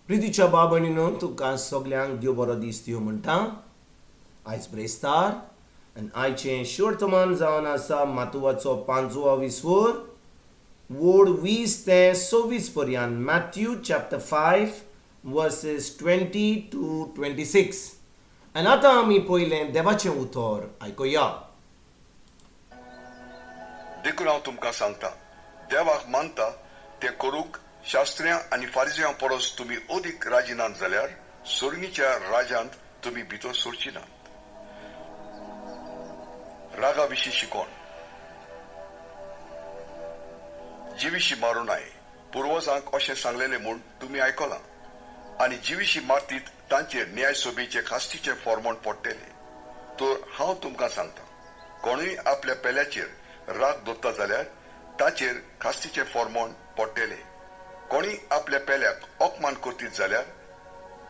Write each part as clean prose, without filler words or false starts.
प्रितीच्या बाबणीनो, तुमकां सगल्यांक देव बरो दीस दिवं म्हणटा. आयज ब्रेस्तार आनी आयचें शोर्तमान जावन आसा मातुवाचो पांचवो विस्वोर, वोड 20 ते 26 पर्यंत, Matthew chapter 5 verses 20 to 26. आनी आतां आमी पयलें देवाचें उतर आयकुया. देखून हांव तुमकां सांगता, देवाक मानता तें करूंक शास्त्र्यां आनी फारिजयां परस तुमी अदीक राजी नात जाल्यार सोर्गीच्या राजांत तुमी भितर सरची नात. रागा विशीं शिकोण. जिविशी मारूं नाय, पुर्वजांक अशें सांगलेलें म्हूण तुमी आयकलां. आनी जिविशी मारतीत तांचेर न्याय सभेचे खास्तीचें फॉर्मण पडटलें. तर हांव तुमकां सांगता, कोणूय आपल्या पेल्याचेर राग दवरता जाल्यार ताचेर खास्तीचें फॉर्मण पडटलें. कोणूय आपल्या पेल्याक अपमान करतीत जाल्यार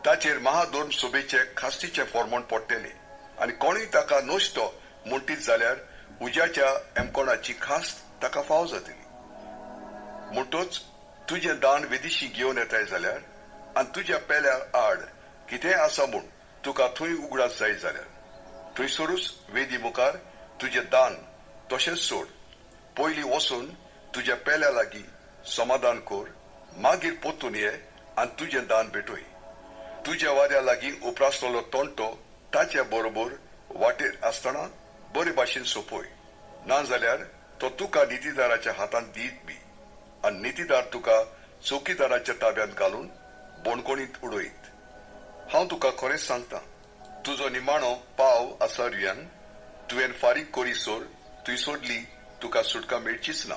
ताचेर महाधर्म सभेचे खास्तीचें फॉर्मण पडटलें. आनी कोणूय ताका नश्टो म्हणटीत जाल्यार उज्याच्या एमकोणाची खास्त ताका फाव जातली. म्हणटच तुजें दान वेदिशी घेवन येताय जाल्यार आनी तुज्या पेल्या आड कितेंय आसा म्हूण तुका थंय उगडास जाय जाल्यार थंयसरूच वेदी मुखार तुजें दान तशेंच सोड. पयलीं वचून तुज्या पेल्या लागीं समाधान कर, मागीर परतून ये आनी तुजें दान भेटय. तुज्या वाद्या लागीं उप्रासलेलो तंटो ताच्या बरोबर वाटेर आसतना बरे भाशेन सोंपय, ना जाल्यार तो तुका नितीदाराच्या हातांत दीत बी आनी नितीदार तुका चौकीदाराच्या ताब्यांत घालून बणकोणीत उडयत. हांव तुका खरेंच सांगता, तुजो निमाणो पाव आसा रुयान तुवें फारीक करीसर थंयसरली तुका सुटका मेळचीच ना.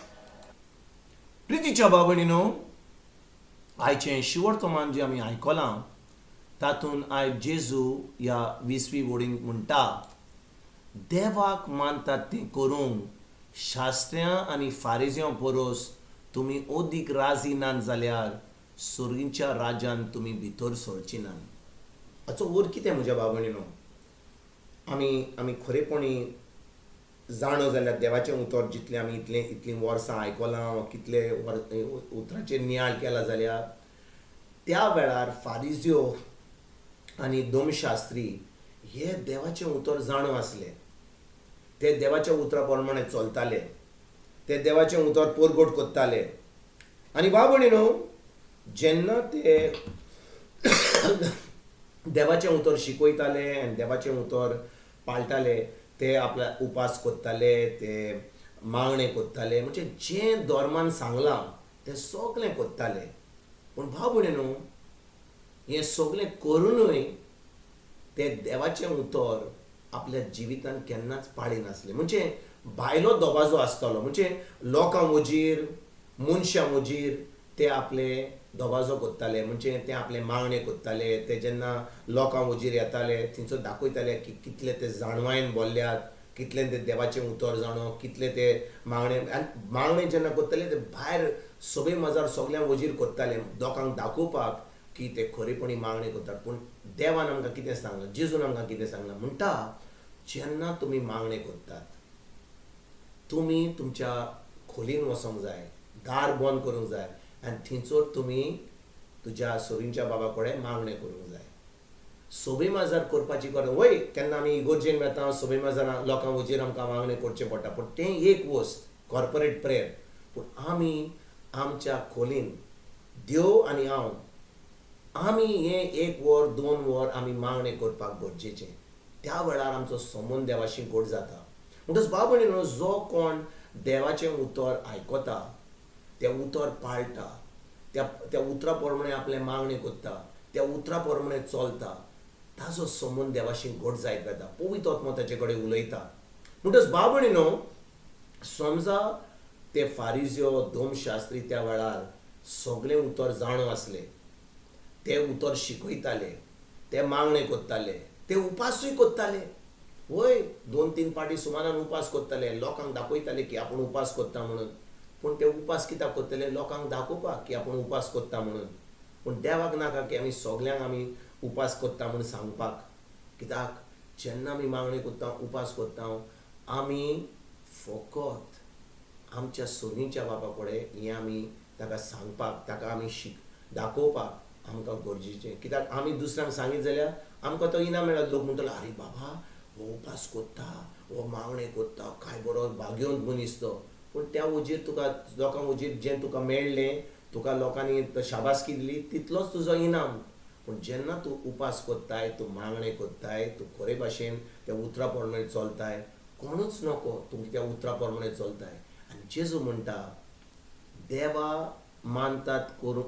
प्रितीच्या बाबणीनो, आयचें शिवर्तमान जें आमी आयकलां तातूंत आयज जेजू ह्या 20वी वोडीन म्हणटा, देवाक मानतात तें करूंक शास्त्र्यां आनी फारिज्यां परस तुमी अदीक राजी नात जाल्यार सोर्गीच्या राज्यान तुमी भितर सरची नात. हाचो अर्थ कितें म्हज्या बाबणीनो? आमी खरेपणी जाणो जाल्यार देवाचें उतर जितलें आमी इतलें इतलीं वर्सां आयकलां वा कितले वर उतराचेर नियाळ केला जाल्यार, त्या वेळार फारिज्यो आनी दोमशास्त्री हे देवाचें उतर जाणो आसले. ते देवाच्या उतरा प्रमाणे चलताले, ते देवाचें उतर परगट करताले. आनी बाबणी न्हू, जेन्ना ते देवाचें उतर शिकयताले आनी देवाचें उतर पाळटाले, ते आपल्या उपास करताले, ते मागणें करताले, म्हणजे जें धर्मान सांगलां तें सगलें करताले. पूण भाव भयणी न्हू, हें सगलें करुनूय ते देवाचें उतर आपल्या जिवितान केन्नाच पाळिनासले. म्हणजे भायलो दबाजो आसतालो, म्हणजे लोकां वजीर, मनशां वजीर ते आपले दबाजो करताले, म्हणजे ते आपले मागणें करताले. ते जेन्ना लोकां वजीर येताले, थंयसर दाखयताले की कितले ते जाणवायेन बोल्ल्यात, कितले ते देवाचें उतर जाणो, कितले ते मागणें. आनी मागणें जेन्ना करताले, ते भायर सभे मजार सगल्यां वजीर करताले, लोकांक दाखोवपाक की ते खरेपणी मागणें करतात. पूण देवान आमकां कितें सांगलां, जेजून आमकां कितें सांगलां? म्हणटा, जेन्ना तुमी मागणें करतात, तुमी तुमच्या खोलीन वचोंक जाय, दार बंद करूंक जाय आनी थंयसर तुमी तुज्या सोरींच्या बाबा कडेन मागणें करूंक जाय. सोबे माजार करपाची गरज वय. केन्ना आमी इगोर्जेन वेता, सोबे माजारां लोकां वजीर आमकां मागणें करचें पडटा, पूण तें एक वस्त कॉर्पोरेट प्रेयर. पूण आमी आमच्या खोलीन देव आनी हांव, आमी हें एक वर, 2 वर आमी मागणें करपाक गरजेचें. त्या वेळार आमचो संबंद देवाशी घट जाता. म्हणटच भाव भयणीनो, जो कोण देवाचें उतर आयकता, तें उतर पाळटा, त्या त्या उतरा प्रमाणे आपलें मागणें करता, त्या उतरा प्रमाणे चलता, ताजो संबंद देवाशी घट जायत वता. पवित्र आत्मो ताचे कडेन उलयता. म्हणटच भाव भयणीनो, समजा ते फारिज्यो, दोमशास्त्री त्या वेळार सगळें उतर जाणो आसले, ते उतर शिकयताले, ते मागणें करताले, ते उपासूय करताले. वय, दोन तीन पाटी सुमारान उपास करताले, लोकांक दाखयताले की आपूण उपास करता म्हणून. पूण ते उपास कित्याक करतले? लोकांक दाखोवपाक की आपूण उपास करता म्हणून. पूण देवाक नाका की आमी सगल्यांक आमी उपास करता म्हूण सांगपाक. कित्याक जेन्ना आमी मागणी करता, उपास करता, आमी फकत आमच्या सोनीच्या बाबा कडेन हें आमी ताका सांगपाक, ताका आमी दाखोवपाक. आमकां गरजेचें. कित्याक आमी दुसऱ्यांक सांगीत जाल्यार आमकां तो इनाम मेळत. लोक म्हणटलो, आरे बाबा हो उपास कोत्ता, हो मागणें कोत्ता, काय बरो भाग्यवंत मनीस तो. पूण त्या उजीर तुका लोकां उजीर जें तुका मेळ्ळें, तुका लोकांनी शाबासकी दिली, तितलोच तुजो इनाम. पूण जेन्ना तूं उपास कोत्ताय, तूं मागणें कोत्ताय, तूं खरे भाशेन त्या उतरा प्रमाणे चलताय, कोणूच नको, तूं त्या उतरा प्रमाणे चलताय. आनी जेजू म्हणटा, देवा मानतात करूं,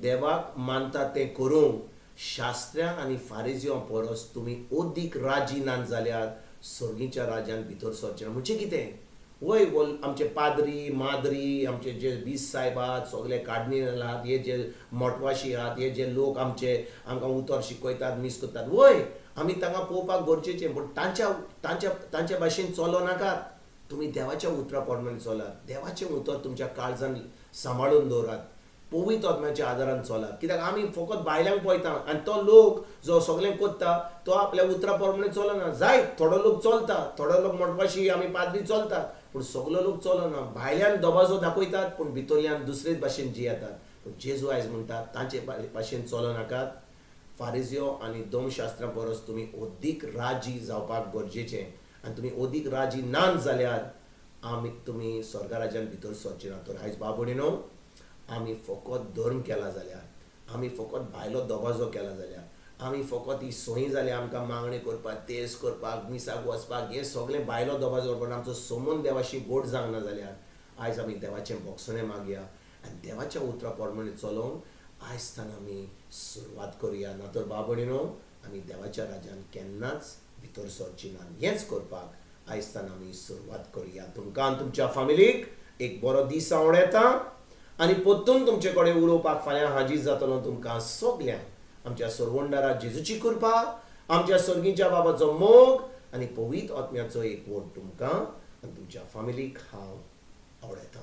देवाक मानतात तें करूंक शास्त्र्यां आनी फारिजियां परस तुमी अदीक राजी नात जाल्यार सर्गीच्या राज्यान भितर सरचें ना. म्हणजे कितें? वय आमचे पाद्री माद्री, आमचे जे बीस सायब आहात, सगळे कार्डिनल आहात, हे जे मोटवाशी आहात, हे जे लोक आमचे आमकां उतर शिकयतात, मीस करतात, वय आमी तांकां पळोवपाक गरजेचें, पूण तांच्या तांच्या तांच्या भाशेन चलो नाकात. तुमी देवाच्या उतरा प्रमाणे चलात, देवाचें उतर तुमच्या काळजान सांबाळून दवरात, पवित्र आत्म्याच्या आदारान चलात. कित्याक आमी फकत भायल्यांक पळयता आनी तो लोक जो सगळें कोत्ता तो आपल्या उतरा प्रमाणे चलना. जायत थोडो लोक चलता, थोडो लोक मोटवाशी आमी पाद्री चलतात, पूण सगलो लोक चलना. भायल्यान दबाजो दाखयतात पूण भितरल्यान दुसरेच भाशेन जियेतात. पूण जेजू आयज म्हणटा, तांचे भाशेन चलनाकात. फारिजियो आनी दोमशास्त्रां परस तुमी अदीक राजी जावपाक गरजेचें, आनी तुमी अदीक राजी नात जाल्यार आमी तुमी स्वर्गा राज्यान भितर सरचे ना. तर आयज बाबडीनो, आमी फकत धर्म केला जाल्यार, आमी फकत भायलो दबाजो केला जाल्यार, आमी फकत ही सोयी जाल्या आमकां मागणी करपाक, तेज करपाक, मिसाक वचपाक, हें सगळें भायलो दबाजो करपाक, आमचो समन देवाशी गोड जावंक ना जाल्यार आयज आमी देवाचें भोगसणें मागया आनी देवाच्या उतरा प्रमाणे चलोवंक आयज तान आमी सुरवात करुया. ना तर बाबडीनो, आमी देवाच्या राज्यान केन्नाच भितर सरची ना. हेंच करपाक आयज तान आमी सुरवात करुया. तुमकां आनी तुमच्या फामिलीक एक बरो दीस आवडता आनी परतून तुमचे कडेन उलोवपाक फाल्यां हाजीर जातलो. तुमकां सगल्यांक आमच्या सरवंडारा जेजूची कृपा, आमच्या सर्गीच्या बाबाचो मोग आनी पवित्र आत्म्याचो एकवट तुमकां आनी तुमच्या फामिलीक हांव आवडयतां.